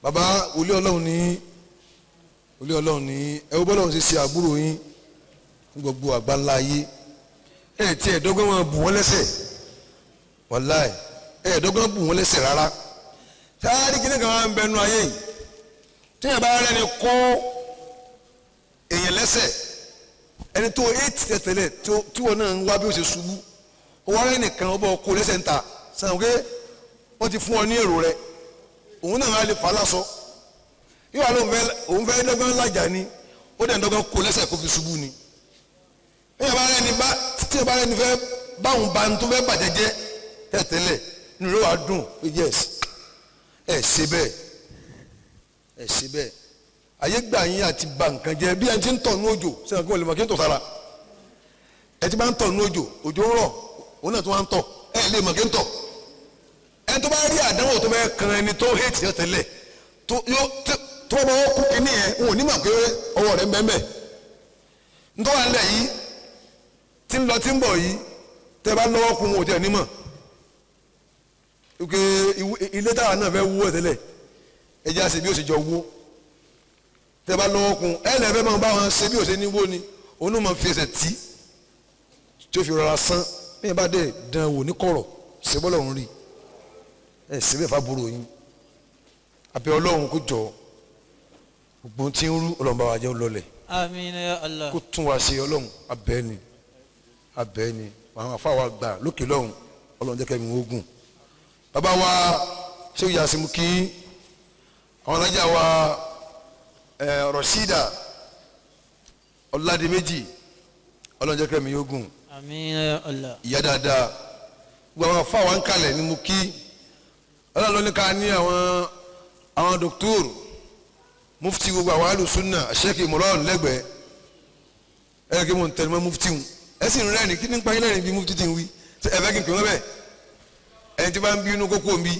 Bàbá wòlíì Ọlọ́run ní wòlíì Ọlọ́run ní ẹ wo bọ́lọ́run ṣe ṣe àbúrò yín fún gbogbo àgbáńlá ayé. Ẹ tí ẹ dọ́gbọ́n wọn bù wọ́n lẹ́sẹ̀, wàláì ẹ dọ́gbọ́n bù wọ́n lẹ́sẹ̀ rárá. Sáárì kí ni kàn máa ń bẹnu ayé yìí tí yàrá bá rẹ́ni kó èèyàn lẹ́sẹ̀, ẹni tó eight tẹ̀tẹ̀lẹ̀ tí wọn náà ń wá bí ó ṣe ṣubú, ó wá rẹ́ni kan ó bọ̀ kó lẹ́sẹ̀ ń ta sàn pé wọ́n ti fún ọ ní èrò rẹ, òun náà lè fà á lásọ. Yóò wá lóun fẹ́ òun fẹ́ dọ́gbọ́n lájà ni, ó dẹ̀ ń dọ́gbọ́n kó lẹ́sẹ̀ kó fi ṣubú ni. Tí yàrá bá rẹ́ni fẹ́ báwọn ba tó fẹ́ bàjẹ́ jẹ́ tẹ̀tẹ̀lẹ̀ nínú ló wà dùn pé yes ẹ ṣe bẹ́ẹ̀, ẹ ṣe bẹ́ẹ̀. Ayé gbà yín àti ba nǹkan jẹ́ bí ẹni tí ń tọ̀ ní òjò sẹ́wọ̀n kí wọ́n lè mọ̀ kí ń tọ̀ sára. Ẹ ti bá ń tọ̀ ní òjò, òjò ń rọ̀, òun náà tó wá ń tọ̀, ẹ lè mọ̀ kí ń tọ̀. Ẹni tó bá rí àdánwò tó bá kan ẹni tó hate yẹn tẹ́lẹ̀ tó bá wọ́n kú kínní yẹn, wọn ò ní mọ̀ pé ọwọ́ rẹ̀ ń bẹ́ẹ̀ bẹ́ẹ̀. Ntọ́wà ńlẹ̀ yìí tí ń lọ tí ń bọ̀ yìí tẹ́ bá lọ́wọ́ kún wọn ò tẹ̀ ní mọ̀. Ilé táwa náà fẹ́ wú ẹ̀ tẹ́lẹ̀, ẹ jẹ́ àṣẹ bí ó ṣe jọ wó. Tẹ́ bá lọ́wọ́ kun ẹ lẹ́ fẹ́ máa bá wọn ṣe bí ó ṣe ní wó ni, òun náà máa fi ẹsẹ̀ tí tí ó fi rọra sán. Bí yẹn bá dẹ̀ dán wò ní kọ̀rọ̀ ṣe bọ́lọ̀ ń rí ẹ ṣe bẹ́ẹ̀ fábúrò yín. Àbẹ̀ Ọlọ́run kó jọ gbogbo tí ń rú Ọlọ́run bá wa jẹ́ lọlẹ̀. Àmín ya Allah. Kó tún wa ṣe Ọlọ́run, abẹ́ ni abẹ́ ni àwọn afáwa gbà lókè lọ́hùn, Ọlọ́run jẹ́ kẹ́mi ogun. Bàbá wa ṣé o yà sí mu kí àwọn alájà wa Rọ̀ṣídà Ọ̀làdìmẹ́jì, Ọlọ́run jẹ́ kẹ́mi ogun. Àmín ya Allah. Ìyá dáadáa gbogbo àwọn afáwa ń kalẹ̀ ni mo kí. Ọlọ́run ló ní ká ní àwọn dòkítọ́rù mufti gbogbo àwọn alùsùnà Sheikh Imran lẹ́gbẹ̀ẹ́ ẹ kí mo ń tẹnumọ́ mufti ń ẹ sì ń rẹ́rìn kí nípa yín lẹ́rìn bí mufti ti ń wí ẹ fẹ́ kí n pè wọ́n bẹ́ẹ̀ ẹni tí bá ń bínú kókó ń bí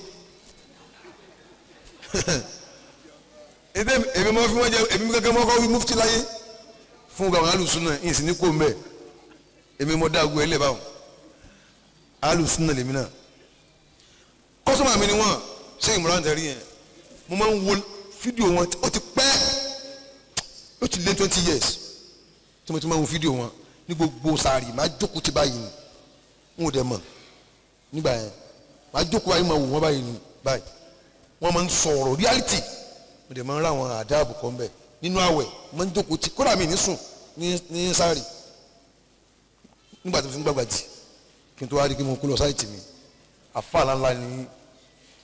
èmi mọ́ fún wọn jẹ èmi kankan mọ́ kọ́ wí mufti láyé fún gbogbo àwọn alùsùnà yìí sì ní kó ń bẹ́ẹ̀ èmi mọ́ dáàgó ẹ lẹ́ báwọn alùsùnà lèmi náà kọ́sọ́mà mi ni wọ́n Sheikh Imran tẹ̀rí yẹn mo máa ń wo fídíò wọn ó ti pẹ́ ó ti lé 20 years tí mo ti máa ń wo fídíò wọn ní gbogbo sàárì máa jókòó ti báyìí ni n ò dẹ̀ mọ̀ nígbà yẹn máa jókòó báyìí máa wò wọ́n báyìí ni báyìí wọ́n máa ń sọ̀rọ̀ reality mo dẹ̀ máa ń rà wọn àdáàbò kan bẹ̀ nínú àwẹ̀ máa ń jókòó ti kódà mi ní sùn ní sàárì nígbà tí mo fi ń gbàgbà jì kí n tó wá rí kí mo kó lọ sáìtì mi àfa ńlá ni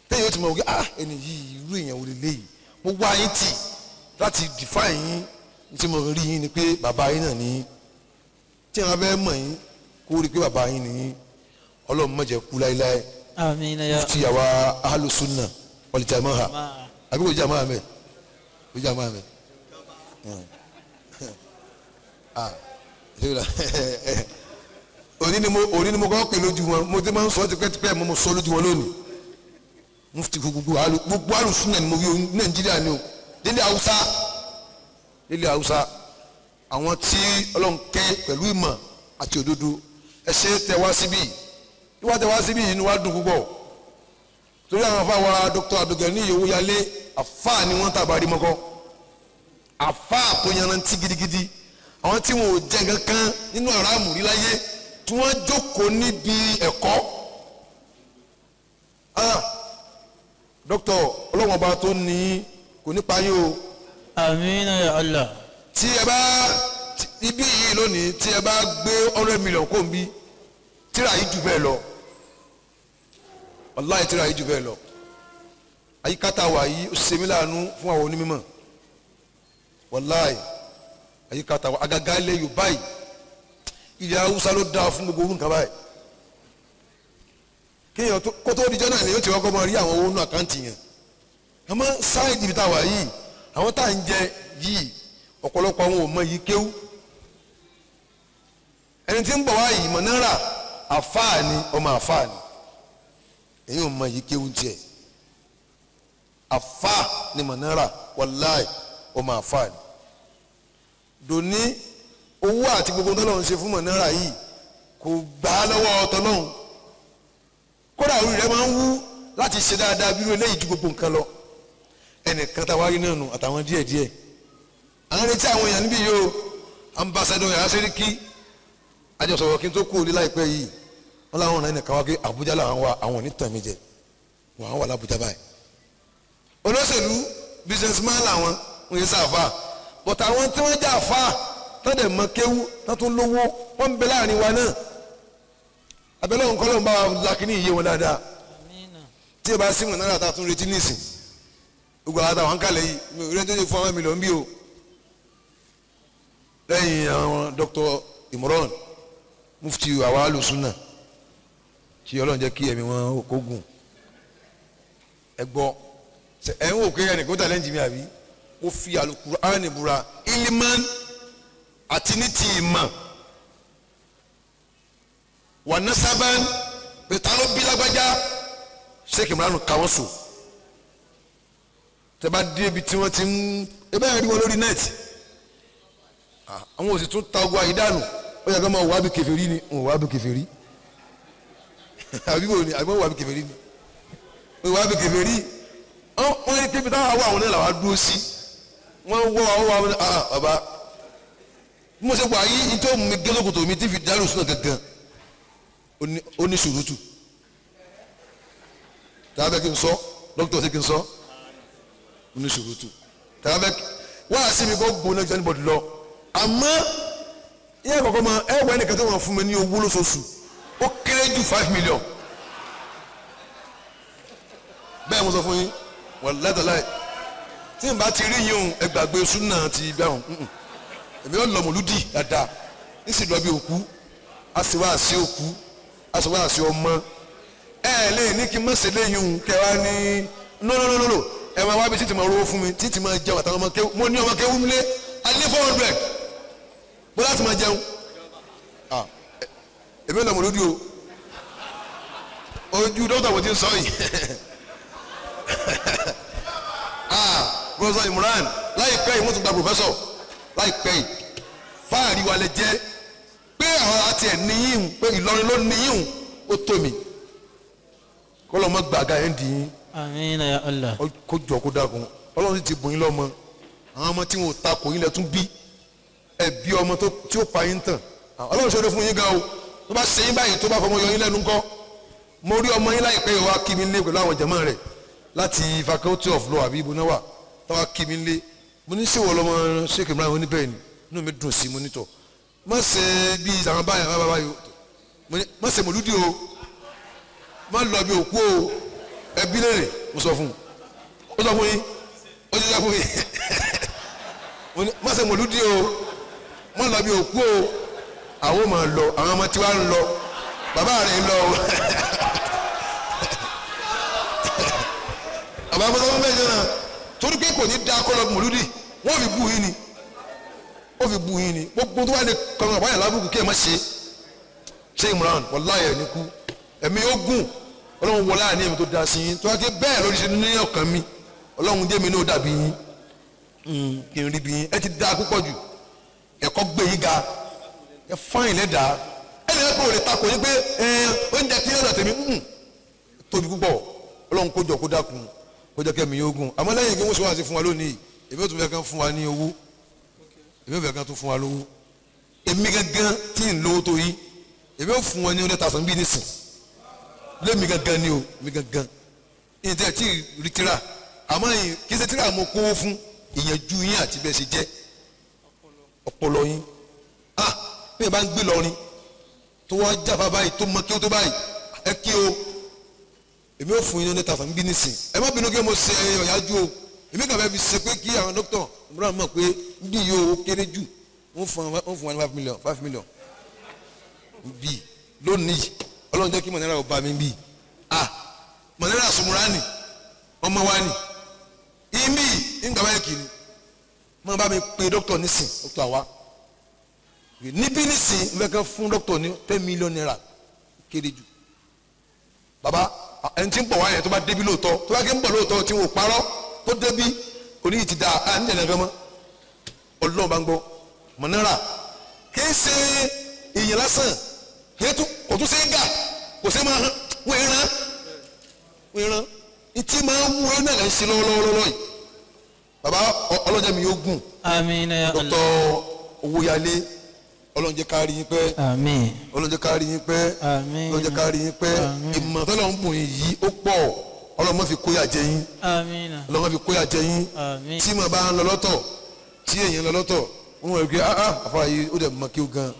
téèyàn ó ti mọ̀ wípé ah ẹni yìí irú èèyàn wò lè léyìí mo wá yín tì láti define yín tí mo rí yín ni pé bàbá yín náà ní tí àwọn abẹ́ mọ̀ yín kó rí pé bàbá yín ní Ọlọ́run má jẹ́ kú láéláé. Àmín ya. Ti àwa alùsùnà wal jamaa àbí kò jamaa mẹ́ kò jamaa mẹ́ òní ni mo kọ́ pè lójú wọn mo ti máa ń sọ tipẹ́tipẹ́ mo sọ lójú wọn lónìí mufti gbogbo alùsùnà ni mo wí Nàìjíríà ni o délé Haúsá délé Haúsá àwọn tí Ọlọ́run kẹ́ pẹ̀lú ìmọ̀ àti òdodo ẹ ṣe tẹ wá síbí ìwà tẹ wá síbí inú wa dùn púpọ̀ torí àwọn afá wa Dr. Abdulgani Owóyalé afá ni wọ́n tàbá rí mọ́kọ́ afá tó yanrantí gidigidi àwọn tí wọn ò jẹ nǹkan kan nínú àràmù rí láyé tí wọ́n jókòó níbi ẹ̀kọ́. Dr. Ọlọ́run ọba tó ní kò ní pa yín o. Àmín ya Allah. Tí ẹ bá ibi yìí lónìí tí ẹ bá gbé 100 million kó n bí tíra yìí jù bẹ́ẹ̀ lọ wàláhì tíra yìí jù bẹ́ẹ̀ lọ. Àyíká tá a wà yìí ó ṣe mí láàánú fún àwọn onímọ̀ wàláhì àyíká tá a wà àgàgà ilẹ̀ Yorùbá yìí ilẹ̀ Haúsá ló dáa fún gbogbo orú nǹkan báyìí kéèyàn kó tó dijọ́ náà ni yóò ti wọ́n kọ́ máa rí àwọn owó nínú àkáǹtì yẹn àmọ́ sáìdì ibi tá a wà yìí àwọn tá à ń jẹ yìí ọ̀pọ̀lọpọ̀ àwọn ò mọ yìí kéwú ẹni tí ń bọ̀ wá yìí mọ̀nàrà àfáà ni ọmọ àfáà ni èyí ò mọ yìí kéwú tiẹ̀ àfáà ni mọ̀nàrà wàláì ọmọ àfáà ni dòní owó àti gbogbo tọ́lọ́run ṣe fún mọ̀nàrà yìí kò gbà á lọ́wọ́ tọ́lọ́run kódà orí rẹ máa ń wú láti ṣe dáadáa bí irú eléyìí ju gbogbo nǹkan lọ Ẹnìkan tá a wá rí náà nù àtàwọn díẹ̀ díẹ̀. À ń retí àwọn èèyàn níbí yìí o. Ambassador Yàrá Sẹ́ríkì àjọsọ̀rọ̀ kí n tó kú òní láìpẹ́ yìí. Wọ́n láwọn ọ̀nà ẹnìkan wá pé Àbújá làwọn wà, àwọn ò ní tàn mí jẹ. Wọ́n wà lábújá báyìí. Olóṣèlú businessman làwọn ń yẹ sáfà. But àwọn tí wọ́n jẹ́ àfà tán dẹ̀ mọ kéwú tán tún lówó wọ́n ń bẹ láàrin wa náà. Abẹ́lẹ́ òun kọ́lọ́ ń bá wa lakíní iye wọn dáadáa. Tí ẹ bá sí mọ̀ náírà tá a tún retí nísìn. Gbogbo àwọn àtàwọn kàlẹ̀ yìí mi ò rí ẹni tó lè fún àwọn mílíọ̀nù bí o. Lẹ́yìn àwọn Dr. Imran Mufti àwa alùsùnà tí Ọlọ́run jẹ́ kí ẹ̀mí wọn kó gùn. Ẹ gbọ́ ẹ ń wò pé ẹnì kó tàlẹ́ǹjì mi àbí mo fi Al-Qur'ani búra iliman àti ní ti ìmọ̀ wà nasaban pé ta ló bí lágbájá Sheikh Imran kàwọn sùn tẹ bá dé ibi tí wọ́n ti ń ẹ bá rí wọn lórí nẹ́ẹ̀tì àwọn òsì tún ta ogun àyídànù ó yẹ kó máa wà bí kèfèrí ni òun wà bí kèfèrí àbí wò ni àbí wọ́n wà bí kèfèrí ni òun wà bí kèfèrí wọ́n ní kébi táwọn àwọn náà làwọn dúró sí wọ́n wọ́ àwọn àwọn náà bàbá bí mo ṣe wà yí ní tó mi gẹ́lókòtò mi tí fi dárò sínú gangan ó ní sùúrùtù tàbí bẹ́ẹ̀ kí n sọ dókítà ṣe kí n sọ ó ní sùúrùtù tàbí bẹ́ẹ̀ wá sí mi kó gbóná jẹ́ níbọ̀dì lọ àmọ́ yẹ kọ̀kọ́ ma ẹ wọ ẹnìkan tó wà fún mi ní owó lóṣooṣù ó kéré jù 5 million bẹ́ẹ̀ mo sọ fún yín wàláhì tàláhì tí n bá ti rí yín o ẹ gbàgbé súnà ti bí àwọn èmi ò lọ mọ̀lúdì dáadáa ń sì lọ bí òkú a sì wá sí òkú a sì wá sí ọmọ ẹ lè ní kí n má ṣe léyìn o kẹ wá ní nólólólólò ẹ máa wá bí títí máa rówó fún mi títí máa jẹun àtàwọn ọmọ kéwú mo ní ọmọ kéwú nílé alẹ́ 400 bó láti máa jẹun èmi ò lọ mọ̀lúdì o ojú dókítà mo ti ń sọ yìí. Professor Imran láìpẹ́ yìí wọ́n tún gba professor láìpẹ́ yìí fáàrí wa lè jẹ́ pé àwọn àti ẹ̀ níyìn pé Ìlọrin ló níyìn ó tó mi kọ́lọ́ mọ́ gbàgà ẹ̀ ń dì yín. Àmín ya Allah. Kó jọ kó dákun Ọlọ́run sì ti bùn yín lọ́mọ àwọn ọmọ tí wọn ò takò yín lẹ tún bí ẹ bí ọmọ tí ó pa yín tàn Ọlọ́run ṣe é fún yín gan o tó bá ṣe yín báyìí tó bá fọmọ yọ yín lẹ́nu ńkọ́ mo rí ọmọ yín láìpẹ́ yìí wá kí mi lé pẹ̀lú àwọn jàmáà rẹ̀ láti faculty of law àbí ibo náà wà táwa kí mi lé mo ní sèwọ lọmọ Sheikh Imran oníbẹ̀rẹ̀ ni inú mi dùn sí mo nítọ̀ má ṣe bí àwọn báyìí báyìí báyìí mo ní má ṣe mòlúdì o má lọ bí òkú o ẹbí lèrè mo sọ fún un ó sọ fún yín ó ti sọ fún yín mo ní má ṣe mòlúdì o má lọ bí òkú o àwọn máa lọ àwọn ọmọ tí wàá ń lọ bàbá rẹ̀ ń lọ o. Bàbá mọ́tò fún bẹ́ẹ̀ náà torí pé kò ní da kọ́lọ́ mòlúdì wọ́n fi bú yín ni wọ́n fi bú yín ni gbogbo tó wà ní kọ́nà àbáyà lábùkù kí ẹ má ṣe ṣe Imran wàláhì ẹ̀ ní kú ẹ̀mí ó gùn Ọlọ́run wọlé àní ẹ̀mí tó da sí yín tó wá ké bẹ́ẹ̀ lórí ṣe ní ọkàn mi Ọlọ́run jẹ́ mi ní ó dàbí yín kí n rí bí yín ẹ ti da púpọ̀ jù ẹ̀kọ́ gbé yín ga ẹ fáyìn lẹ́dàá ẹ lè kó lè takò yín pé ẹ oúnjẹ kí lọ́dọ̀ tèmi tóbi púpọ̀ Ọlọ́run kó jọ kó dákun kó jẹ́ kẹ́mi yóò gùn àmọ́ lẹ́yìn kí wọ́n ṣe wá sí fún wa lónìí èmi ò tún fẹ́ kán fún wa ní owó èmi ò fẹ́ kán tún fún wa lówó èmi gangan tí ń lówó tó yín èmi ò fún wọn ní 100,000 bí nísìn lémi gangan ni o èmi gangan ìyẹn tí ẹ tí rí tíra àmọ́ kí ṣe tíra mo kówó fún ìyẹnjú yín àti bẹ́ẹ̀ ṣe jẹ́ ọpọlọ yín ah bí ẹ bá ń gbé lọrin tó wá jáfa báyìí tó mọ kí ó tó báyìí ẹ kí o èmi ò fún yín ní 100,000 bí nísìn ẹ má bínú kí mo ṣe ọ̀yájú o èmi kàn fẹ́ fi ṣe pé kí àwọn dókítà mìíràn mọ̀ pé bí yìí ó kéré jù wọ́n fún wa ní 5 million 5 million bí lónìí Ọlọ́run jẹ́ kí mọ̀nẹ́rà ò bá mi bí ah mọ̀nẹ́rà sùmùránì ọmọ wa ni ìmí ìgbà báyìí kìíní máa bá mi pe dókítà nísìn dókítà wa níbí nísìn n fẹ́ kẹ́ fún dókítà ní 10 million naira kéré jù baba ẹni tí ń bọ̀ wáyé tó bá débi lóòótọ́ tó bá ké ń bọ̀ lóòótọ́ tí wọ́n parọ́ tó débi oníyìí ti da à ń jẹ̀lẹ̀ fẹ́ mọ́ Ọlọ́run bá ń gbọ́ mọ̀nẹ́rà kìí ṣe èèyàn lásán kìí tún kò tún ṣe é gà kò ṣe máa wọ́n ìran wọ́n ìran ìtì máa ń wú ẹ náà lẹ́ ń ṣe lọ́wọ́lọ́wọ́ yìí Bàbá ọlọ́jẹ́ mi yóò gùn. Àmín ya Allah. Dr. Owóyálé ọlọ́run jẹ́ ká rí yín pẹ́. Àmín. Ọlọ́run jẹ́ ká rí yín pẹ́. Àmín. Ọlọ́run jẹ́ ká rí yín pẹ́. Ìmọ̀ tọ́lọ̀ ń bùn yìí ó pọ̀. Ọlọ́run má fi kóyà jẹ yín. Àmín. Ọlọ́run má fi kóyà jẹ yín. Àmín. Tí mo bá ń lọ lọ́tọ̀ tí èèyàn lọ lọ́tọ̀ wọ́n rẹ̀ pé àfárá yìí ó dẹ̀ mọ kí ó gan.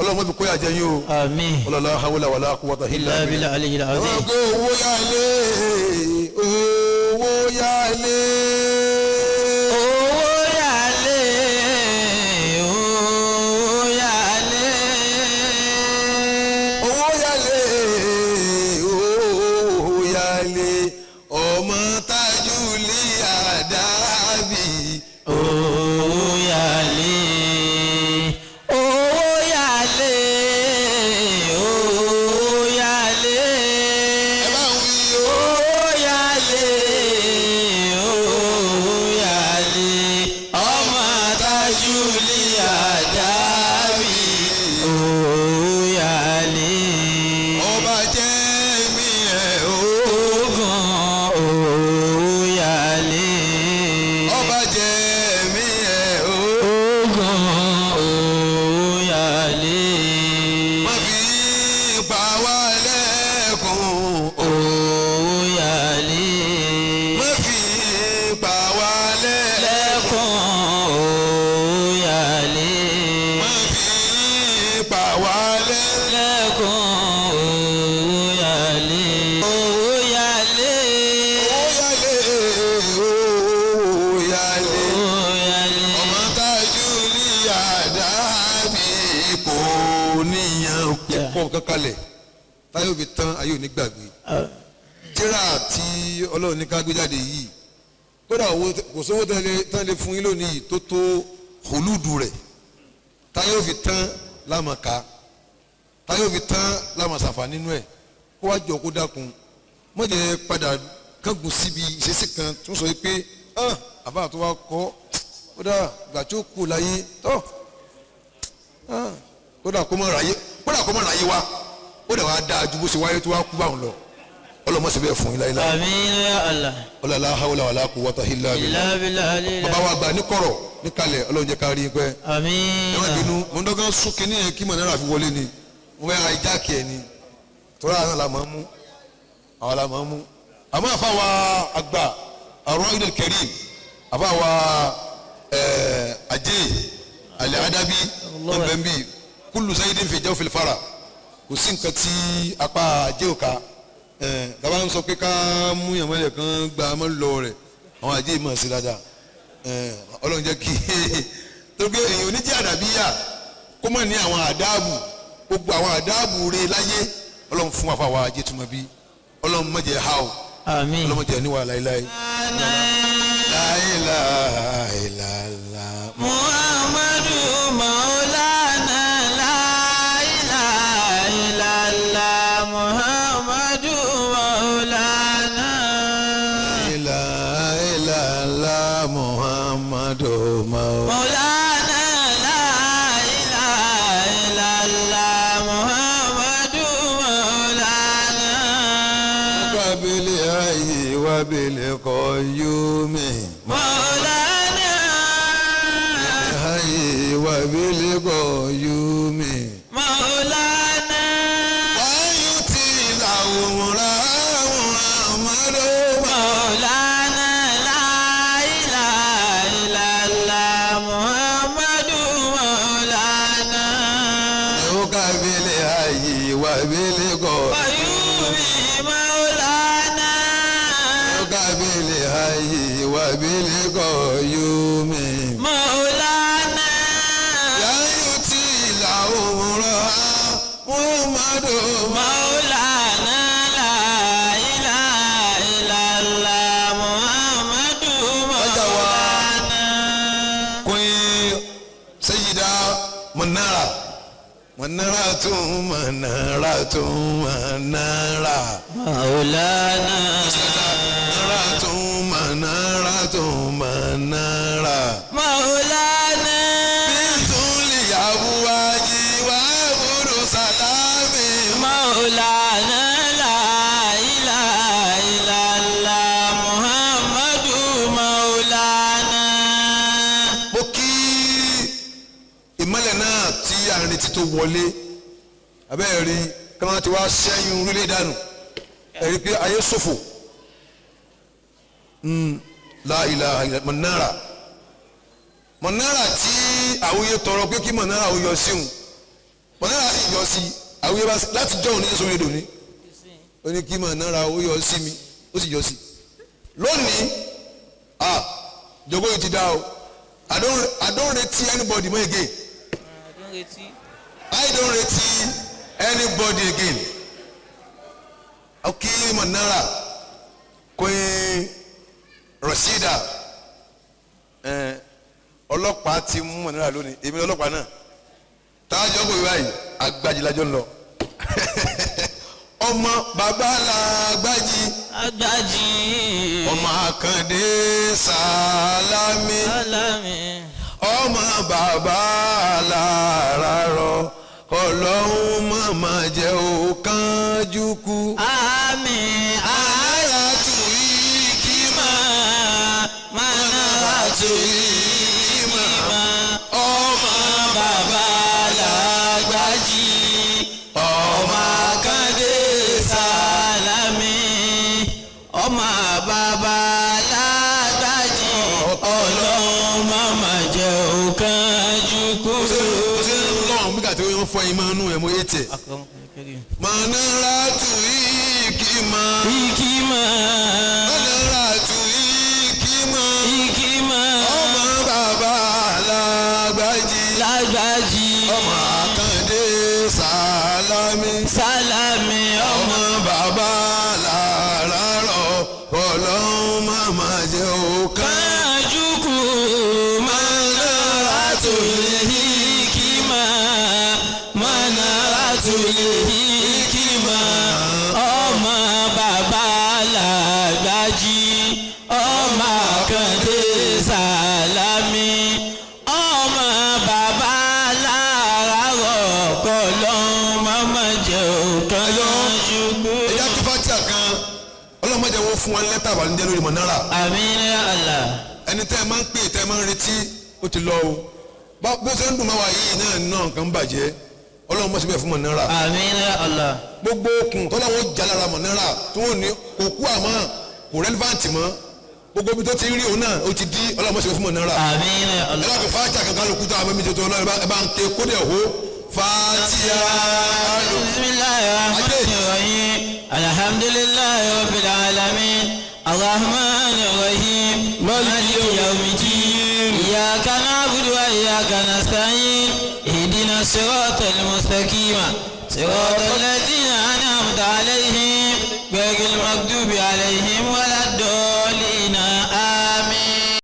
Ọlọ́run má fi kóyà jẹ yín o. Àmín. Ọlọ́lá hawla wàlá quwwata illa billah. Owó yálé owó yálé. Owó yálé owó yálé. Owó yálé owó yálé ọmọ Tajuli Àdábì. Owó yálé owó yálé owó yálé. Ẹ bá ń wí o. Owó yálé owó yálé ọmọ Tajuli Àdábì. Owó yálé. Ọba jẹ́ mi ẹ̀ o. Ogun owó yálé. Ọba jẹ́ mi ẹ̀ o. Ogun owó yálé. Má fi pa wá lẹ́kùn o. Owó yálé. Má fi pa wá lẹ́kùn. Lẹ́kùn owó yálé. Má fi pa wá lẹ́kùn. Lẹ́kùn owó yálé. Owó yálé. Owó yálé owó yálé. Owó yálé. Ọmọ Tajuli Àdábì kò níyàn. Kọ́ kankanlẹ̀ táyọ̀ fi tán ayé ò ní gbàgbé. Tíra tí Ọlọ́run ní ká gbé jáde yìí kódà kò sówó tán lè fún yín lónìí yìí tó tó hòlúdù rẹ̀ táyọ̀ fi tán lámàká táyọ̀ fi tán lámàṣàfà nínú ẹ̀ kó wá jọ kó dákun mọ̀jẹ̀ padà kángun síbi ìṣesí kan tó sọ pé àbá tó wá kọ́ kódà gbà tí ó kú láyé tọ́ kódà kó mọ̀ ráyé kódà kó mọ̀ ráyé wá ó dẹ̀ wá dáa ju bó ṣe wáyé tó wá kú báwọn lọ ọlọmọ sì bẹ́ẹ̀ fún yín láyé. Àmín ya Allah. Ọlọlá hawla wàlá quwwata illa billah. Illa billah. Bàbá wa gbà ní kọ̀rọ̀ ní kalẹ̀ Ọlọ́run jẹ́ ká rí i pẹ́. Àmín. Ẹ má bínú mo ń dọ́gán sún kínní yẹn kí mọ̀nàrà fi wọlé ni mo fẹ́ ra ìjáàkì ẹ̀ ni tọ́lá àwọn la máa ń mú àwọn la máa ń mú. Àmọ́ àfàwà àgbà Ar-Ra'il Karim àfàwà Ajé Al-Adabi ọ̀bẹ̀nbí kullu sayyidin fi jawfil fara kò sí nǹkan tí apá ajé ò ká. Gaba ń sọ pé ká mú yàn mọ́lẹ̀ kan gba mọ́ lọ rẹ̀ àwọn ajé mọ̀ sí dáadáa. Ọlọ́run jẹ́ kí tó gbé èyàn oníjẹ́ àdàbíyà kó mọ̀ ní àwọn àdáàbù gbogbo àwọn àdáàbù rẹ̀ láyé Ọlọ́run fún àfàwà ajé túmọ̀ bí Ọlọ́run má jẹ́ ha o. Àmín. Ọlọ́run má jẹ́ níwà láéláé. La ilaha illallah Muhammadu Maulana la ilaha illallah Muhammadu Maulana. La ilaha illallah Muhammadu Maulana la ilaha illallah Muhammadu Maulana. Wabili hayyi wabili qayyumi. Maulana. Hayyi wabili qayyumi. Maulana. Wáyú tí làwòrán Muhammadu. Maulana la ilaha illallah Muhammadu Maulana. Wabili hayyi wabili qayyumi. Wayumi Maulana. Wabili hayyi wabili qayyumi. Maulana. Wáyú tí làwòrán Muhammadu. Maulana la ilaha illallah Muhammadu Maulana. Queen Sayyida Manara Manara tún Manara tún Manara Maulana. Manara tún Manara tún Manara. Maulana. Bíntún lè yàwó wájú wá búrú sálámì. Maulana la ilaha illallah Muhammadu Maulana. tó wọlé abẹ́rẹ́ rí kí wọ́n ti wá sẹ́yìn orílẹ̀ dànù ẹ̀rí pé ayé ṣòfò la ilaha illa Manara Manara tí àwòye tọrọ pé kí Manara ó yọ sí òun Manara sì yọ sí àwòye bá láti jọ òun ní sórí èdò ní ó ní kí Manara ó yọ sí mi ó sì yọ sí lónìí ah jogbo yìí ti dá o I don't retí anybody mọ́ again. I don't retí anybody again. Okay, Manara Queen Rashida ọlọ́pàá ti mú Manara lónìí èmi ọlọ́pàá náà tájọ́ kò báyìí agbájí lájọ́ ń lọ ọmọ bàbá la agbájí agbájí ọmọ Àkàndé Sàlámì Sàlámì ọmọ bàbá làrárọ Ọlọ́run màmá jẹ́ ó kánjú kú. Àmín Àrà tù í máa Manara tù í máa ọmọ bàbá làgbájí ọmọ Àkàndé Sàlámì ọmọ bàbá làgbájí Ọlọ́run màmá jẹ́ ó kánjú kú. ó ṣe ń lọ́rùn bí kàtí wọ́n fọ ìmọ̀ inú ẹ̀ mọ́ ètè. Manara tù í kí máa. Ìkímà Manara tù í kí máa. ìkímà ọmọ bàbá làgbájí làgbájí ọmọ Àkàndé Sàlámì Sàlámì ọmọ ọmọ bàbá làrárọ̀ Ọlọ́run màmá jẹ́ òkà. kájúkú Manara tù ìkímà Manara tù ìkímà ọmọ bàbá làgbájí ọmọ Àkàndé Sàlámì ọmọ bàbá làrárọ̀ kọlọ́n màmá jẹ́ òkànjú. Ẹja kí fatia kan Ọlọ́run má jẹ́ wọ́n fún wa lẹ́tà àbànújẹ́ lórí Manara Àmín ya Allah. ẹni tẹ́ ẹ máa ń pè tẹ́ ẹ máa ń retí ó ti lọ o bó ṣe ń dùn máa wà yìí náà náà nǹkan ń bàjẹ́ Ọlọ́run má ṣe bẹ́ẹ̀ fún Manara Àmín ya Allah. gbogbo okùn tọ́láwọ́ jalara Manara tí wọ́n ní kò kú àmọ́ kò rẹ́lífàǹtì mọ́ gbogbo ibi tó ti rí òun náà ó ti di Ọlọ́run má ṣe bẹ́ẹ̀ fún Manara Àmín ya ẹ Allah. bá fi fatia kankan ló kú tó àwọn méjèèjì tó Ọlọ́run ẹ bá ń ké kódẹ̀ hó fatia Bismillahir rahmanir rahim. Alhamdulillahi rabbil alamin. Arrahmanir rahim. Maliki yawmiddin. Iyyaka na'budu wa iyyaka nasta'in. Ihdinas siratal mustaqim. Siratal ladzina an'amta alayhim ghayril maghdubi alayhim wala